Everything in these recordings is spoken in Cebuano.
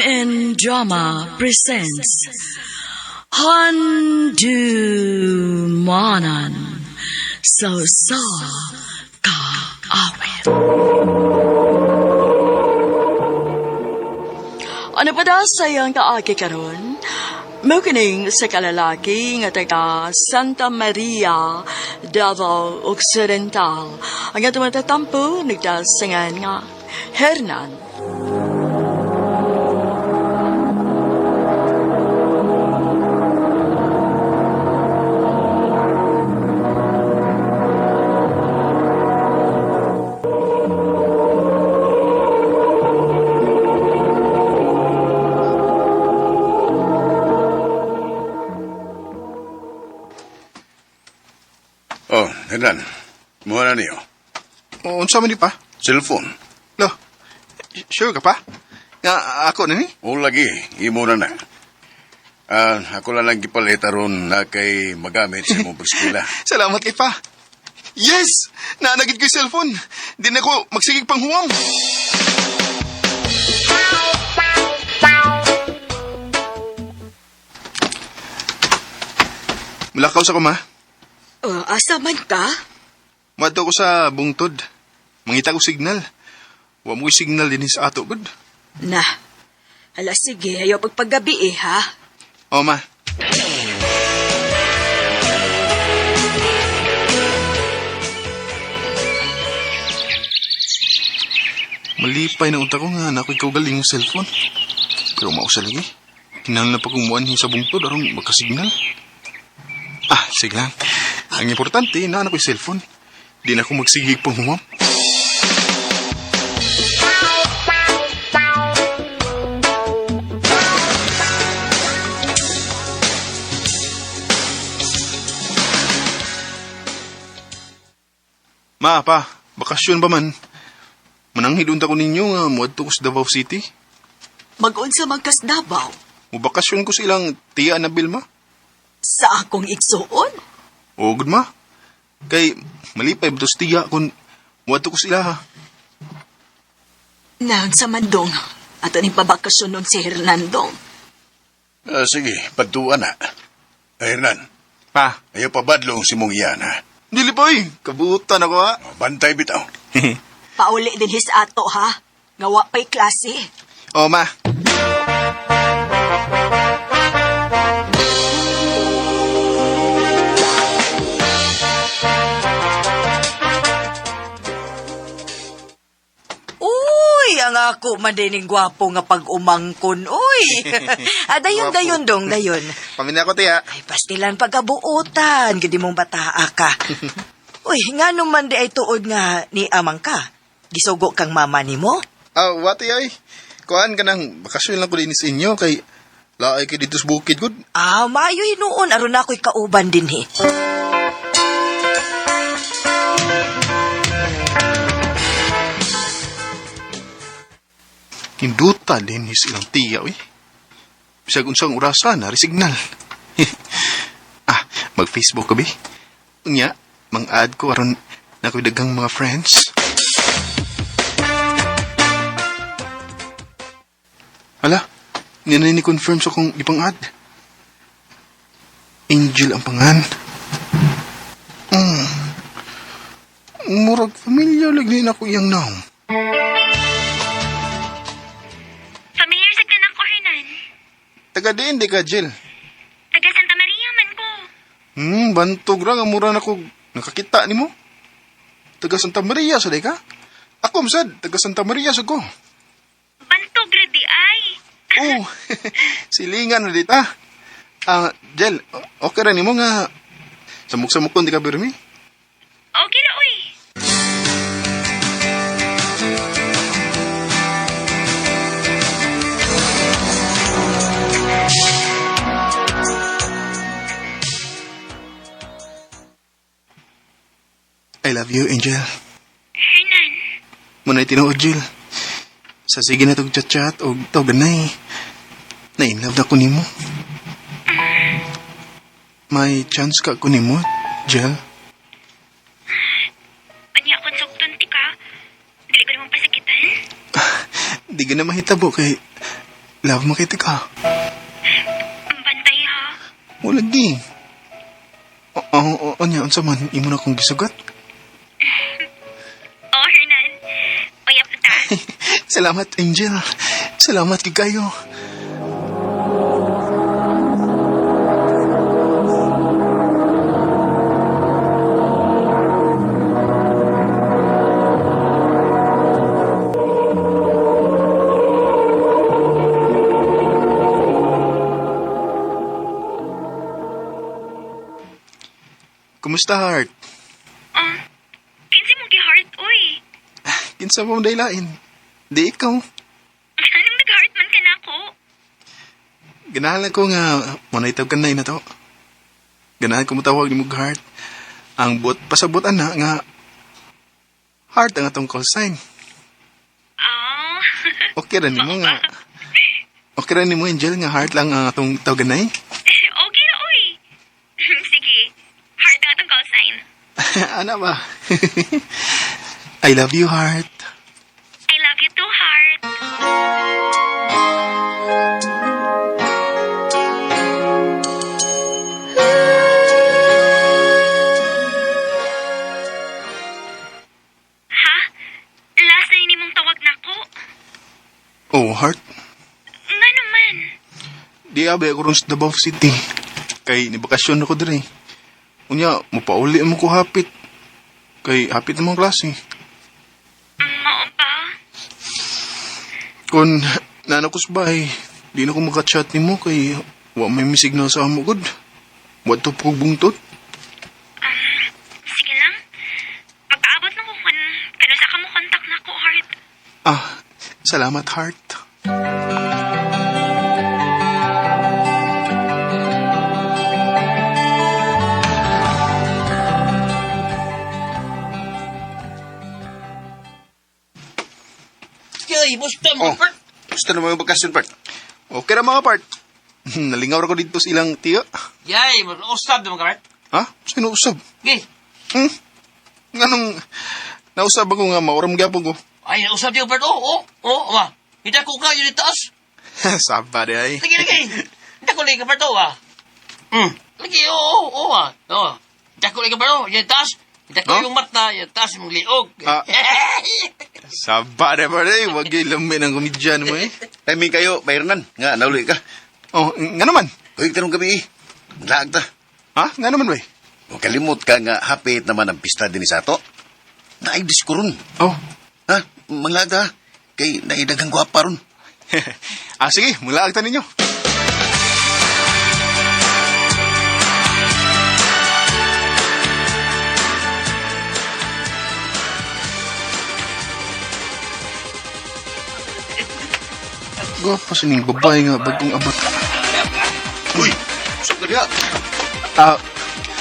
MN Drama presents Handumanan sa Usa Ka Awit. Ano pa da sa iyang kaagi karon? Mukining sa kalalaki nga taga Santa Maria, Davao Occidental. Ang atong matatampo, nagdasingan nga Hernan. Oh, Hernan. Muha na niyo. O, unsa man di pa? Cellphone. Lo, sure ka pa? Nga ako na ni? O lagi, imo na na. Ah, ako lang lang gipalit aron na kay magamit sa imong pag-eskwela. Salamat kay pa. Yes! Naanagid ko yung cellphone. Di na ko magsigig pang huwam. Mulakaw sa ko, ma. Oh, asa man ka? Muadto ko sa bungtod. Mangita ko signal. Wa mo signal din sa ato, gud. Na. Hala, sige, ayaw pagpagabi eh, ha? O, ma. Malipay na unta ko nga na ako'y kaugaling yung cellphone. Pero mausa lagi. Kinahanglan na pa kong muanhin sa bungtod aron magkasignal. Ah, sige lang. Ang importante, na ako'y cellphone. Di na ako magsigig pang humam. Ma, pa, bakasyon ba man? Mananghid unta ko ninyo nga muadto ko sa Davao City. Mag-unsa man kas Davao. Mubakasyon ko sa ilang tiya na Bilma. Sa akong igsuon? O, good ma. Kay malipay ba sa tiya kung muadto ko sila ha. Nang sa mandong. Ato ning pabakasyon nun si Hernando. Ah, sige, pagtuan na. Ah, Hernan, Pa, ayaw pabadlong si mong iyan, ha? dili pa eh. Kabutan ako ha. Oh, bantay bitaw. Pauli din his ato, ha? Nga wa pa'y klase. O, ma. Uy, ang ako man din yung gwapo nga pag-umangkon. Uy. Ah, dayon, Gwapo. dayon, dong, dayon. Pamina ko tiya. Ay, pastilan pagkabuotan, gidi mong bataa ka. Uy, nga man di ay tuod nga ni amang ka. Gisugo kang mama nimo? Ah, wati ay. Kuan ka nang bakasyon lang ko din sa inyo kay laay kay dito sa bukid good. Ah, maayo hinuon aron ako'y kauban din he. Hinduta din his ilang tiya, uy. Bisag unsang orasa na signal. Ah, mag-Facebook ka bi? Unya, mang-add ko aron na ako'y daghang mga friends. Hala, hindi na ni-confirm sa kong ipang-add. Angel ang pangan. Hmm. Murag familiar lagi na ako iyang naong. Familiar sa tanak ko, Hernan. Taga diin di ka, Jill. Taga Santa Maria man ko. Bantog ra nga mura na ko nakakita nimo. Taga Santa Maria sa ka? Ako masad, taga Santa Maria sa ko. Bantog ra di ay. Oh, silingan na dita. Ah, Jel, okay ra nimo nga samok-samok kon di ka birmi. Okay ra uy. I love you, Angel. Hernan, Muna'y tinuod, Jill. Sa sige na tog chat-chat og tawganay. Na-inlove na ko nimo. May chance ka ko nimo, Jill. unya akong sugton ti ka. Dili ko nimo pasakitan. Di ka na mahitabo kay Love, makita ka. Bantay ha. Wala di. Oo, oo, niya, unsa man, imo na kong gisugat. Oh, Hernan. Uyab na ta. Salamat, Angel. Salamat kay kayo. Kumusta, Heart? Oh, kinsi mong gi-heart, uy. Kinsa mo daylain? Di ikaw. Anong nag-heart man ka na ako? Ganahan lang ko nga manaytaw ka na to. Ganahan ko mutawag ni mong heart. Ang buot pasabot ana nga heart ang atong call sign. Oh, Okay ra nimo nga. Okay ra nimo Angel nga heart lang ang atong tawaganay. okay na, uy. Sige. Heart ang atong call sign. Ana ba? I love you heart. I love you too, heart. Ha? Last na yun mong tawag na ko. Oh heart, Nga naman. di abi ako ron sa Davao City. Kay ni bakasyon ako diri. Unya, mopauli mo ko hapit. Kay hapit namang klase. Mao ba? Kung nana ko sa bahay, di na ko makachat nimo kay wa may mi signal sa amo gud. Wa to po bungtot. Sige lang. Magpaabot lang ko kung kanusa ka mo contact na ko, heart. Ah, salamat heart. Kay, busta Oh, mo, Bert. gusto na mo yung bakasyon, Bert? Okay ra mga part. Nalingaw ra ko dito sa ilang tiyo. Yay, usab naman ka, Bert. Ha? Sino usab? Gay, Hmm? Nganong nausab ako nga maoram gyapon ko. ay, usab diyo, Bert. Oh, oh, oh, ma. Hindi ko ka, yun itaas. Saba di ay. Lagi, lagi. Hindi ko lagi ka, Bert, oh, ah. Lagi, oh, oh, oh, ah. Oh. Hindi ko lagi ka, Bert, oh, yun itaas. Hindi ko Huh? yung mata, yun itaas, yung liog. Ah. Saba di ba di? Wag gyud lami ng komedyan mo eh. Timing kayo, Bayernan. Nga, nauli ka. Oh, nga naman. Uy, tanong gabi eh. Laag ta. Ha? Nga naman bay? O, kalimot ka nga, hapit naman ang pista din sa ato. Naay disko ron. Oh. Ha? Manglaag ta. Kay naidagang gwapa ron. Ah, sige, mula agta ninyo. Gwapa sa ning babae nga bagong abot. Uy, usap ka diha. Ah,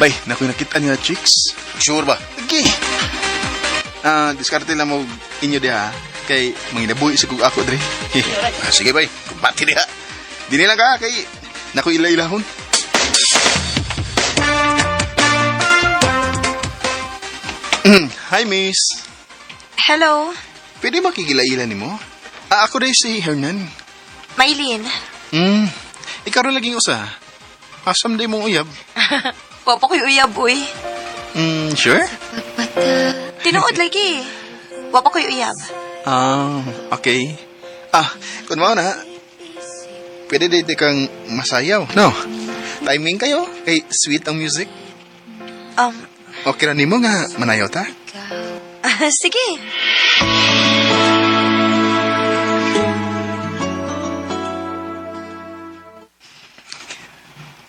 bay, nakoy nakita niya chicks. Sure ba? Lagi. Ah, diskarte lang mo inyo diha kay manginabuhi sa kog ako dre. Ah, sige, bay. Kumbati diha. Dini lang ka kay nakoy ila-ilahon. Hi, miss. Hello, Pwede ba kigila-ila nimo? Ah, ako rin si Hernan. Maylin. Ikaw rin laging usa. Asam day mong uyab. Wapo ko'y uyab, uy. Sure? Tinuod lagi. Wapo ko'y uyab. Ah, okay. Ah, kung mao na, pwede dito kang masayaw. No? Timing kayo. Kay sweet ang music. Okay ra nimo nga manayaw ta? Sige.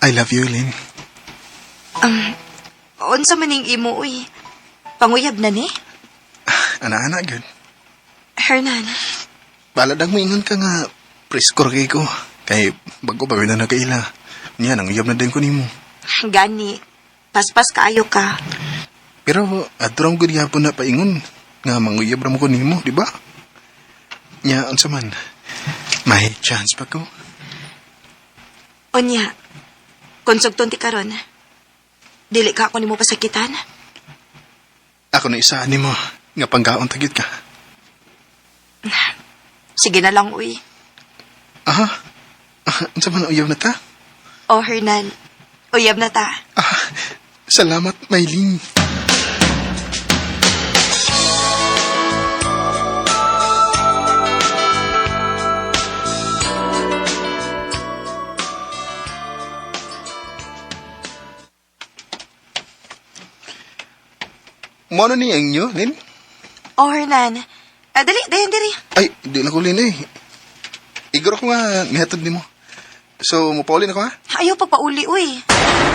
I love you, Lynn. Unsa maning imo, uy. Panguyab na ni? Ana-ana, gyud. Hernan, Baladang moingon ka nga preskor kay ko. Kay bago pa na nakaila. Niya, nanguyab na din ko nimo. gani. Paspas kaayo ka. Pero adto ra mo gud gyapon na paingon nga manguyab ra mo ko nimo, di ba? Nya unsa man? May chance pa ko. Unya, kung sugton ti karon, dili ka ako nimo pasakitan. Ako na isa nimo nga panggaon tagit ka. Sige na lang, uy. Ah, Aha. Unsa man uyab na ta? Oh, Hernan. Uyab na ta. Ah, salamat, Maylin. Mono ni ang inyo, Lin? Oh, Hernan. Ah, dali, dayon diri. Ay, di na ko, Lin eh. Igor ko nga, nihatod ni mo. So, mupaulin ako ha? Ayaw pagpauli, uy.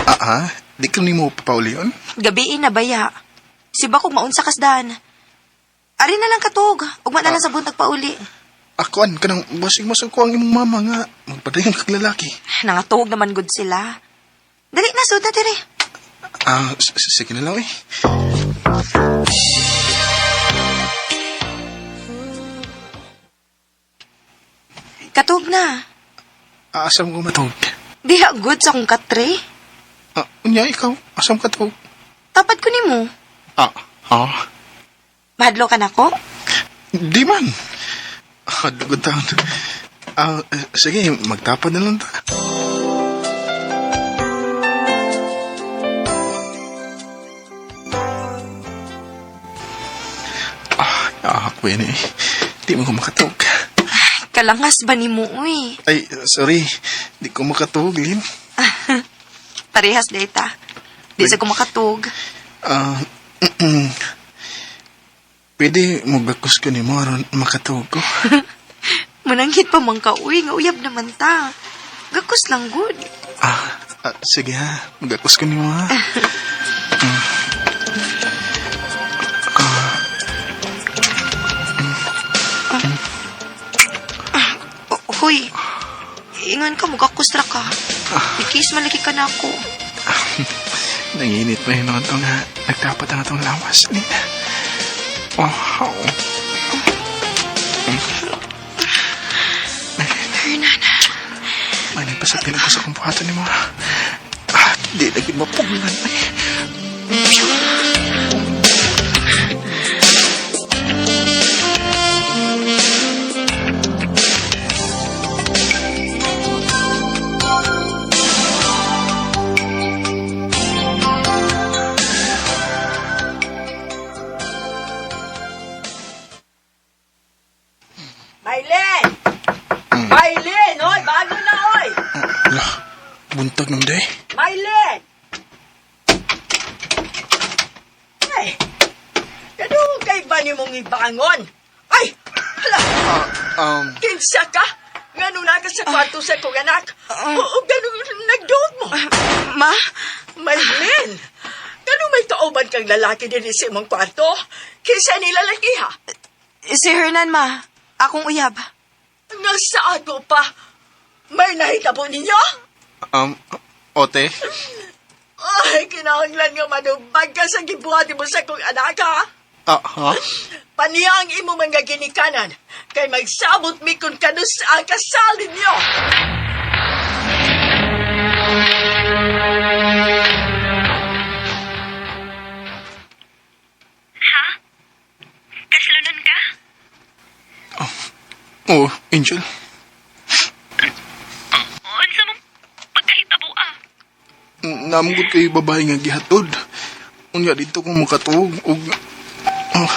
Ah, ah, di ko ni mo papaulion? Gabiin na baya. Siba kong maunsa kasdan. Ari na lang katog. Ugma na lang sa buntag pauli. Akuan, kanang basig mas ko ang imong mama nga magpadayon kag lalaki. Nangatog naman gud sila. Dali na, sud na diri. Ah, sige na lang eh. Katog na. Ah, asam ko matog. Diha good sa akong katre. Ah, unya ikaw, asam ka tog. Tapad ko nimo. Ah, ah, Mahadlo ka nako? di man. Ah, dugod taon. Ah, sige, magtapad na lang ta. Ah, ako yan eh. Di mo ko makatog. Kalangas ba nimo, uy? Ay, sorry. Di ko makatog, Lin. Parehas data. Di sa ko makatog. Ah, pwede magakos ko ni mo aron makatog ko. Mananghit pa man ka, uy. Nga uyab naman ta. Gakos lang good. Ah, ah, sige ha. Magakos ko ni mo ha. Oh, huy. Ingon ka, mugakos ra ka. Ikis malaki ka na ako. Nanginit pa yun noon nga. Nagdapat ang atong lawas, Lina. Oh, oh. Hernan. May nagpasakit ako sa kumpuhato ni mo. Ah, di lagi mapugnan. Ay. Maylin! Maylin! Oy, bago na, oy! Ala, buntag nung day. Maylin! Ay, ganun kay ba ni mong ibangon? Ay, hala, Ah, kinsa ka? Ngano na ka sa kwarto sa kong anak? Oo, ganun nagduot mo. Ma? Maylin! Ganun may kauban kang lalaki din sa imong kwarto? Kinsa nila laki ha? Si Hernan, ma. Akong uyab. Nasa ato pa. May nahitabo ninyo? um, ote? Ay, kinahanglan nga manubag ka sa gibuhat mo sa kong anak ha? Ah, ha? Paniya ang imo mga ginikanan, kay magsabot mi kung kanus ang kasal ninyo. Ha? Kasalonon ka? Oh, Angel. Unsa mong pagkahitabo ah? Namugod kay babae nga gihatod. Unya dito ko makatuog og ah,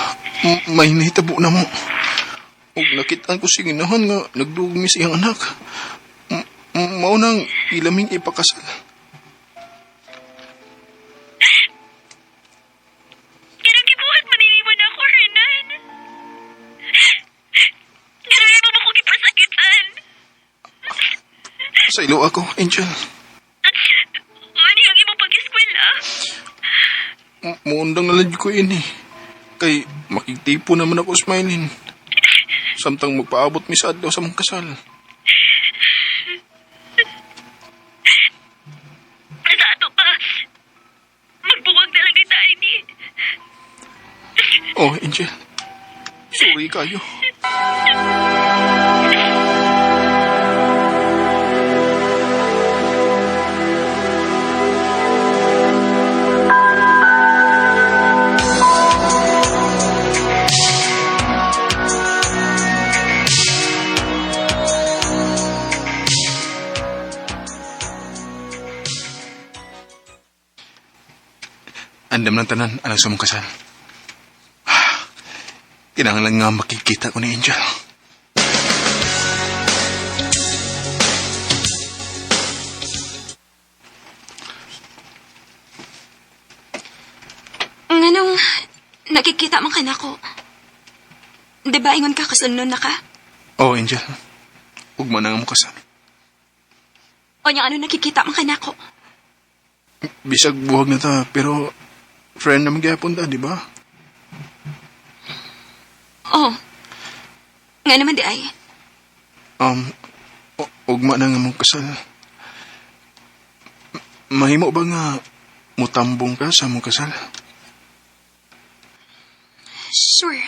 may nahitabo na mo. Og nakitaan ko si ginahan nga nagduog mi sa iyang anak. Mao nang ilaming ipakasal. Kanang gibuhat man nimo na ako, Hernan. Ganun mo mo ko gipasakitan. Sa ilo ako, Angel. Ano ang imong pag-eskwela? Muundang na lang ko ini. Kay makigtipo naman ako smiling. Samtang magpaabot mi sa adlaw sa mong kasal. Sa ato pa. Magbuwag na lang kita, ini. Oh, Angel. Sorry kayo. Andam ng tanan alang sa mong kasal. Kinahanglan nga makikita ko ni Angel. Nganong nakikita man ka nako. Di ba ingon ka kasulnon na ka? Oh, Angel. Ugma na nga mo kasal. O nya ano nakikita man ka nako? Bisag buhag na ta, pero friend na magyapon ta, di ba? Oh. Nga naman di ay. Ugma na nga mong kasal. Mahimo ba nga mutambong ka sa mong kasal? Sure.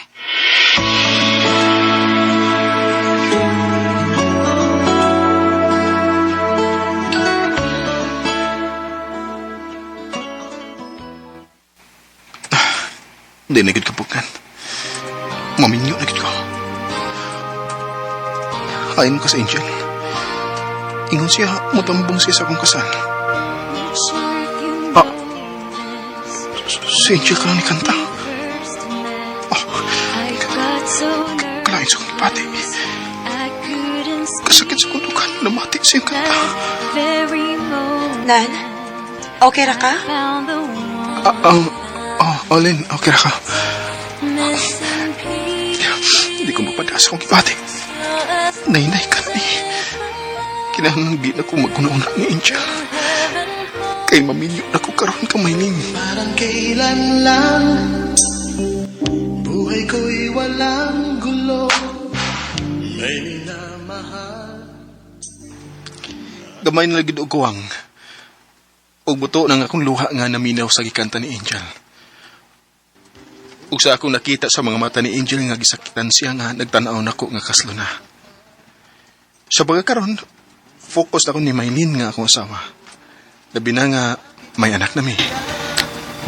Hindi na gid kapukan. Maminyo na gid ko. Ayon ka sa Angel. Ingon siya, mutambong siya sa akong kasal. Ah, si Angel ka lang ni kanta. Oh, kalain sa akong pati. Kasakit sa kundukan, namati siya yung kanta. Nan, okay ra ka? Ah, oh, Olin, okay ra ka. Hindi ko mapada sa akong gibati. Nainay ka na eh. Kinahanglan di na ko maguna-una ni Angel. Kay maminyo na ko karon ka Maylin. Parang kailan lang buhay ko'y walang gulo. May minamahal. Gamay na lagi og kuwang. Og buto nang akong luha nga naminaw sa gikanta ni Angel. Ug sa akong nakita sa mga mata ni Angel nga gisakitan siya nga nagtan-aw nako nga kaslo na. Sa pagkakaron, focus ako ni Maylin nga akong asawa. Labi na nga may anak na mi.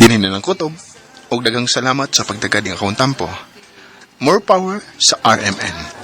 Dinin na ng kutob ug daghang salamat sa pagdagad ng akong tampo. More power sa RMN.